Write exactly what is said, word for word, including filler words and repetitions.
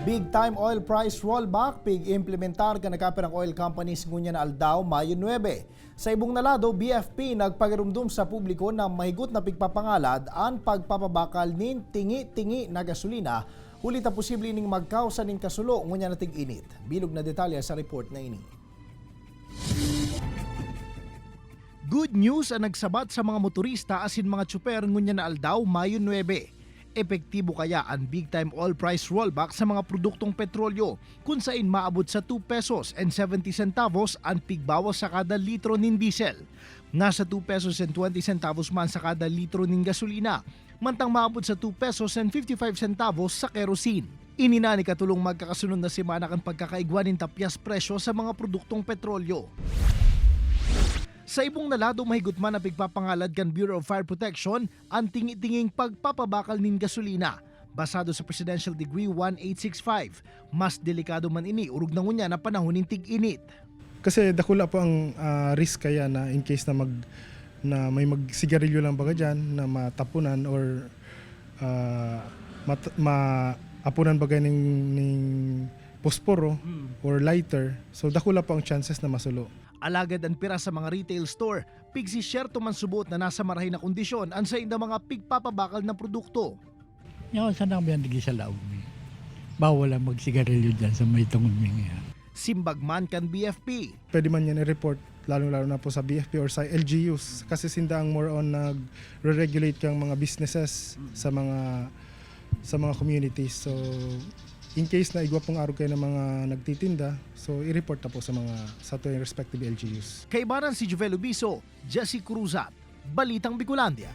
Big time oil price rollback pig-implementar kan nagkapirang oil companies ngunyan na aldaw, Mayo nuebe. Sa ibong na lado, B F P nagpagirumdom sa publiko na mahigot na pigpapangalad an pagpapabakal nin tingi-tingi na gasolina, huli ta posible ining magkausa nin kasulo ngunyan na tig-init. Bilog na detalye sa report na ini. Good news ang nagsabat sa mga motorista asin mga tsuper ngunyan na aldaw, Mayo nuebe. Epektibo kaya an big time oil price rollback sa mga produktong petrolyo, kun sain maabot sa two pesos and seventy centavos an pigbawas sa kada litro nin diesel? Nasa two pesos and twenty centavos man sa kada litro nin gasolina, mantang maabot sa two pesos and fifty-five centavos sa kerosene. Ini na an ikatulong magkakasunod na semana kan pagkakaigwa nin tapyas presyo sa mga produktong petrolyo. Sa ibong na lado, mahigot man na pigpapangalad kan Bureau of Fire Protection an tingi-tinging pagpapabakal nin gasolina. Basado sa Presidential Decree one eight six five, mas delikado man ini orog na ngunyan na panahon nin tig-init. Kasi dakula po ang, ah, risk kaya na in case na mag-, na may magsigarilyo lang baga diyan na matapunan or, ah, mat-, maapunan baga ning, ning posporo or lighter. So, dakula po ang chances na masulo. Alagad an pira sa mga retail store, pigsisyerto man subot na nasa marahay na kondisyon an saindang mga pigpapabakal na produkto. Yaon sana kami ang digdi sa laog mi. Bawal ang magsigarilyo dyan sa may tungod mi ngayon. Simbag man kan B F P. Pwede man yan i-report, lalong-lalo na po sa B F P or sa L G Us. Kasi sinda ang more on nagre-regulate kang mga businesses sa mga, sa mga communities. So, in case na igwa pong arog kayo ng mga nagtitinda, so i-report na po sa mga, sa ating respective L G Us. Kaibanan si Jovel Ubiso, Jesse Cruzat, Balitang Bicolandia.